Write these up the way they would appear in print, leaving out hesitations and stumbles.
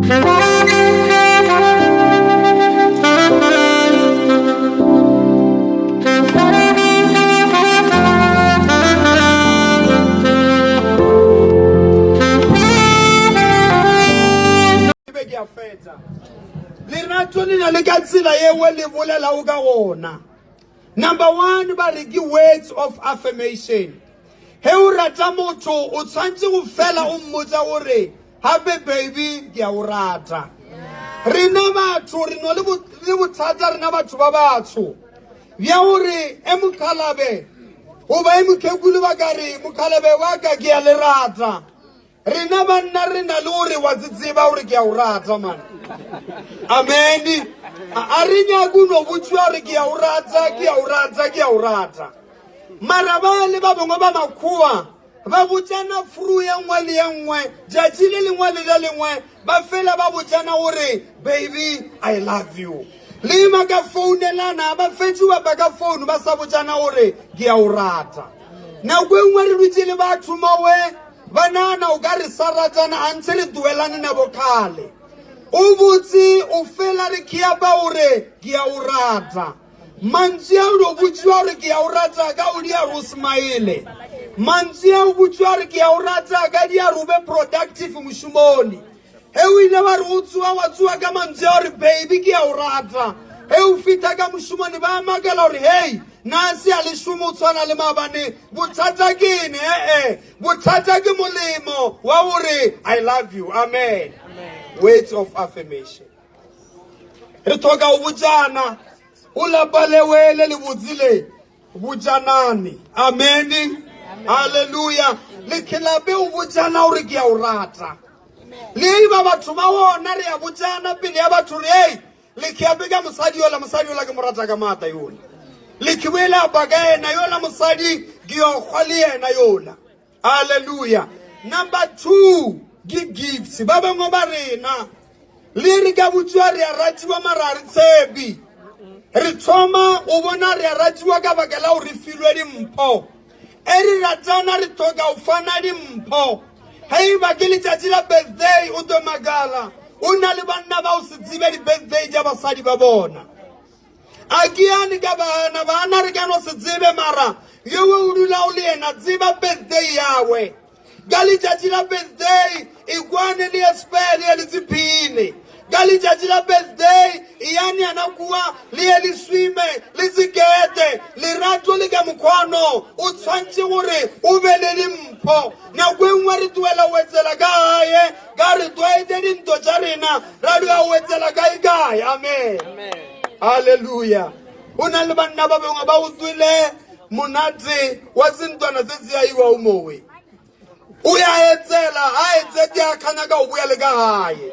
Be ke a fetša. Lerato le na le ka tsela yewe le bolelago ka gona. Number one, ba re ke words of affirmation. Ge o rata motho, o tshwanetse go fela o mmotsa gore gape baby ke a o rata. Rena batho re no le bothata rena batho ba batsho bja gore e mokgalabe goba e mokhekulu ba ka re mokgalabe wa ka ke a le rata. Rena banna re na le gore wa tseba gore ke a o rata man. Amen. A re nyake o no botsiwa gore ke a o rata, ke a o rata, ke a o rata. Mara ba le ba bangwe ba makgowa ba botšana fru ye nngwe le ye nngwe tšatši le lengwe le le lengwe ba fela ba botšana gore baby I love you. Le ba ka founelana ba fetše ba ka founu ba sa botšana gore ke a o rata. Nako e nngwe re dutše le batho mowe ba nagana o ka re sa ratana a ntse re duelane nabo kgale. O botse o fela re khiapa gore ke a o rata. Mantswe a o botšiwa gore ke a o rata ka o dia re o smile. Mantswe a o botšiwa gore ke a o rata ka dia re o be productive mošomoni. Ge o ile wa re o tsoa wa tsoa ka mantswe a gore baby ke a o rata. Ge o fihla ka mošomoni ba makala gore hei na se a le šome o tshwana le maabane bothata ke eng? Ee, bothata ke molemo wa gore I love you. Amen. Words of affirmation. Re tlhoka go botšana o lapa lewe le le botse le botšanane. Amen. Hallelujah. Le khelape o botšana gore ke a o rata. Le eba batho ba ona re a botšana pele ya batho re ei le kheape ka mosadi yola mosadi yola ke mo rata ka maatla yola. Le khibele apa ka yena yola mosadi ke yo kgwa le yena yola. Hallelujah. Number 2 ke gifts. Ba bangwe ba rena le re ka botšiwa re a ratiwa mara a re tshepe. Re thoma o bona re a ratiwa ka baka la gore re filwe dimpho. E re ratana re tlhoka go fana dimpho. Ge e ba ke letšatši la birthday o tlo makala o na le banna ba o se tsebe di-birthday tša basadi ba bona. A ke yane ka bana, bana re ka no se tsebe mara yowe o dula o le yena tseba birthday yawe. Ka letšatši la birthday ikwane le ye spare le ye le tsephine. Ka letšatši la birthday eyane yana kua le ye le swime le tsekete. Lerato le ka mokgwano o tshwantše gore o be le dimpho. Nako e nngwe re tlohela go etsela ka gae ka re tlwaetse dinto tša rena ra dula go etsela kae kae. Amen. Halleluja. Go na le banna ba bangwe ba utswile monate wa sentwana se se aiwa o mowe. O ya etsela ha etsete a kgana ka go boya le ka gae.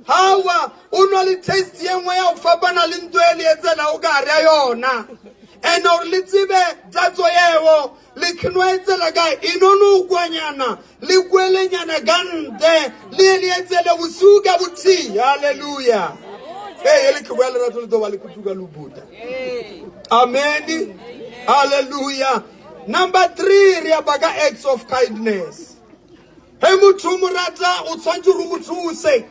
Hawa o nwa le taste ye nngwe ya go fapana le ntho e le etsela o ka re ya yona. And gore le tsebe tatso yeo le khinwaetsela ka inonokwanyana le kwelenyana ka ntle le le etsele bosiu ka bothihi. Halleluja. Ee, le tlhobo ya lerato le tlo ba le kutuka lobuta. Amen. Halleluja. Number 3 re ya ka acts of kindness. He motho o mo rata o tshwanetse gore o mo thuse.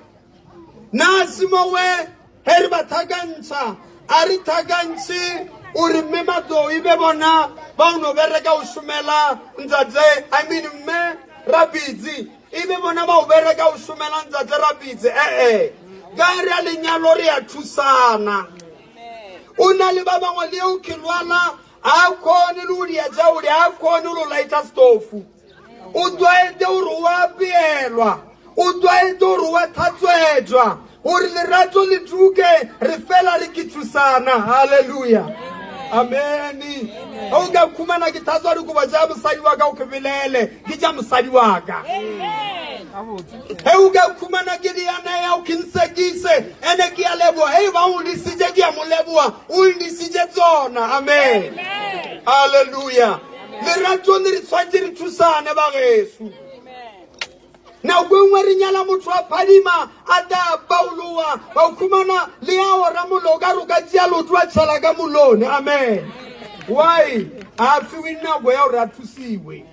Na simowe he re ba thakantšha a re thakantšhe o re mme matlou e be bona ba o no bereka o šomela ntate I mean mme Rapitsi e be bona ba o bereka o šomela ntate Rapitsi ee ka re a lenyalo re a thusana o na le ba bangwe le o ke lwala a kgone le o dia tša o di a kgone le o lighta stofu o tlwaetse gore o apeelwa o tlwaetse gore wa tlhatswetswa gore lerato le tuke re fela re ke thusana. Halleluja. Amene. Ge o ka khumana ke tlhatswa dikobo tša mosadi wa ka o kebelele ke tša mosadi wa ka. Ge o ka khumana ke dianeya o khensekise ene ke a leboa ge e ba o lesitše ke a mo leboa o nlisitše tsona. Amen. Halleluja. Lerato le re tshwanetse re thusane ba geso. Nako e nngwe re nyala motho wa phadima a tla paoloa ba o khumana le ya ora mollo o ka re o ka tšea leoto wa tšhela ka mollone. Amen. Why? A fiwe nako ya gore a thusiwe.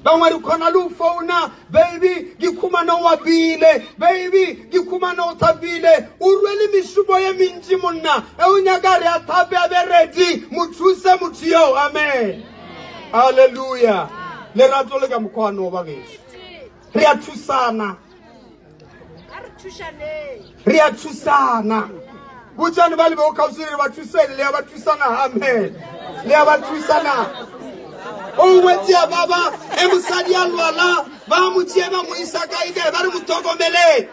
Bangwe re kgona le go founa, baby ke khumana o apile, baby ke khumana o thapile. O rwele mešomo ye mentši monna, e o nyaka re a thape a be ready, mo thuse motho yo. Amen. Hallelujah. Lerato le ka mokgwa wa ba gešo. Re a thusana. Re a thusana. Botšane ba le be o kgauswi re ba thusele, le ya ba thusana. Amen. Le ya ba thusana. O ngwetsi ya baba e mosadi a lwala, ba mo tšee ba mo isa kae kae, ba re mo tlhokomeleng.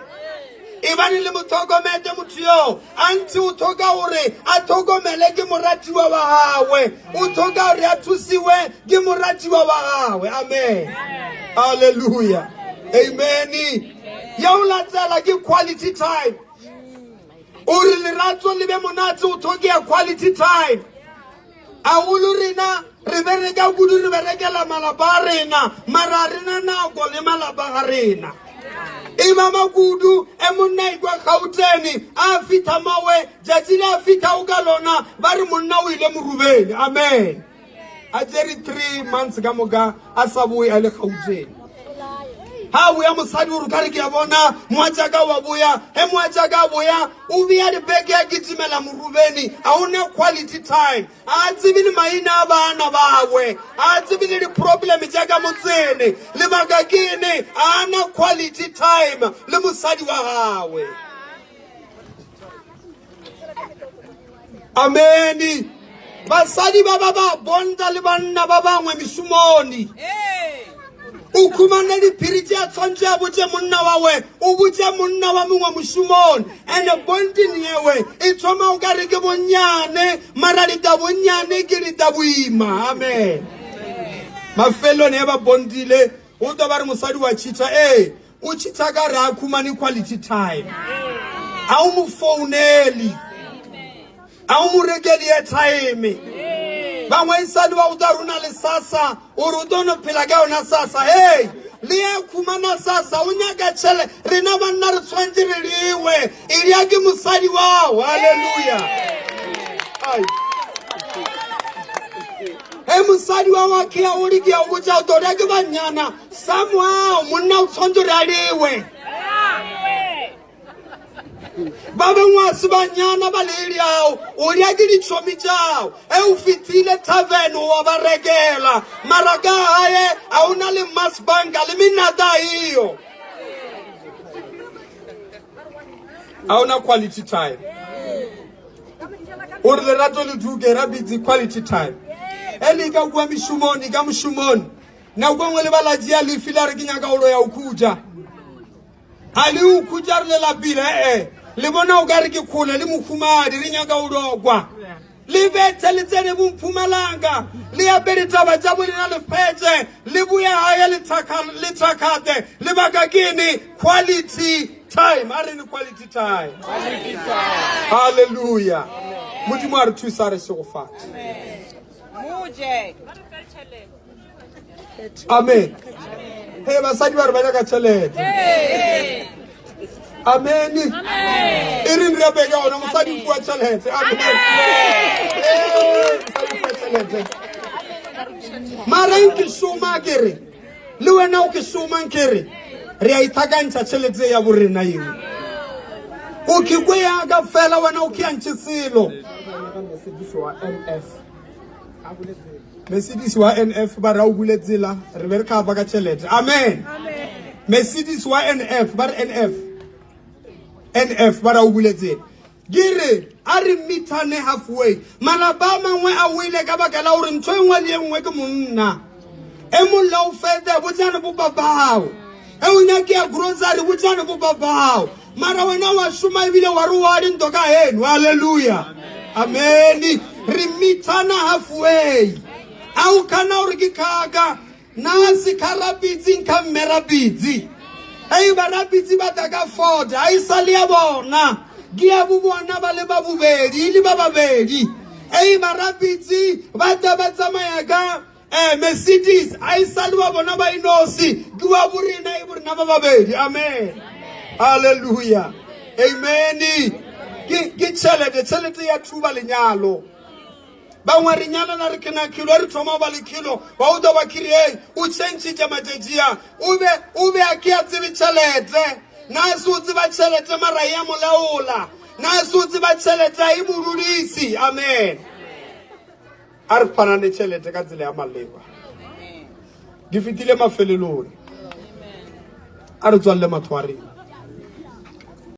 E bane le mo tlhokomete motho yo a ntse o tlhoka gore a tlhokomele ke moratiwa wa gagwe, o tlhoka gore a thusiwe ke moratiwa wa gagwe. Amen. Hallelujah. Amen. Ya o latela ke quality time. O re lerato le be monate, o tlhokea quality time. Aholo rena re bereka kudu, re berekela malapa a rena, mara re na nako le malapa ga rena. E ba makudu e monna ikwa Gauteng a fitha mawe jatsi le a fitha o ka lona ba re monna o ile morubeng. Amen. A tsere 3 months ka moka a sa boe a le Gauteng. Ha boya mosadi o re ka re ke a bona moatšaka wa boya, he moatšaka a boya o bea dibeke ya kitimela morubeni, a o na quality time, a tsebe le maina a bana bagwe, a tsebe le di-problem tša ka motsene, lebaka ke ene a na quality time le mosadi wa gagwe. Ameni. Basadi ba ba ba bonda le banna ba bangwe mešomoni. O khumane diphiri tše a tshwantše a botše monna wa we, o botše monna wa mongwe mošomoni. Ene bonding yewe e thoma o ka re ke bonnyane, mara leta bonnyane ke leta boima. Amen. Mafelong e ba bondile, o tlo ba re mosadi wa cheater. Ee, o cheater ka re a khumane quality time. A o mo founele, a o mo rekele airtime. Bangwe e sale ba go tla rona le sasa, o re o tlo no phela ka yona sasa. Hey, le ya khumana sasa, o nyaka tšhele. Rena banna re tshwanetse re lewe, e ria ke mosadi wao. Hallelujah. Ai. He mosadi wa wa ke ya o re ke ya o botša o tlo ria ke banyana. Somehow monna o tshwanetse re a lewe. Ba bangwe a se banyana ba le diao, o ria ke ditšhomi tšao. E o fitile tavern wa ba rekela, mara ka gae a o na le mass banka le menata iyo. A o na quality time. O re lerato le duke ra bitse quality time. E le ka kua mešomoni, ka mošomoni. Nako e nngwe le ba la tšea lefi la re ke nyaka go lo ya o khutša. A le o khutša re le lapile, ee. Le bona o ka re ke kgole le mohumadi, re nyaka go lokwa. Le bethe le tsene bomphumalanga, le apere taba tša bolena le fetše, le boye gae le thakgate. Lebaka ke ene? Quality time. A re ne quality time. Hallelujah. Modimo a re thusa, re šegofatše. Amen. He basadi ba re ba nyaka tšhelete. Amen. E reng re beka gona mosadi o bua tšhelete. Amen. Mosadi o bua tšhelete. Mara eng ke šoma ke re le wena o ke šomang ke re re a ithakantšha tšhelete ya borena eo. O ke kwe ya ka fela wena o ke ya ntše selo. Mercedes wa NF ba re a o bule tsela re be re kgapa ka tšhelete. Amen. Mercedes wa NF ba re NF NF ba re a o bule tsela. Ke re a re mithane halfway. Malapa a mangwe a wele ka baka la gore ntho e nngwe le e nngwe ke monna. E mong la o fete botsane bo babao. E o nyake ya grocery botsane bo babao. Mara wena wa šoma ebile wa re wa dintho ka heno. Hallelujah. Amen. Re mithana halfway. A o khana gore ke khaka na se kha rapitsi nkha mme rapitsi. Ei ba rapitsi ba tla ka Ford, a e sa le ya bona. Ke ya bo bona ba le ba bobedi, le ba babedi. Ei ba rapitsi ba tla ba tsamaya ka Mercedes, a e sa le wa bona ba inosi, ke wa borena e borena ba babedi. Amen. Hallelujah. Amen. Ke tšhelete, tšhelete ya thuba lenyalo. Bangwe re nyalana re kena kilo, re thoma go ba le kilo, ba o ba kiri hey, o changitše matšatši a. O be o be a ke a tsebe tšhelete. Na se o tseba tšhelete mara ya molaola. Na se o tseba tšhelete a e mo dudise. Amen. A re fanane tšhelete ka tsela ya maleba. Di fetile mafelelong. A re tswalle matho a rena.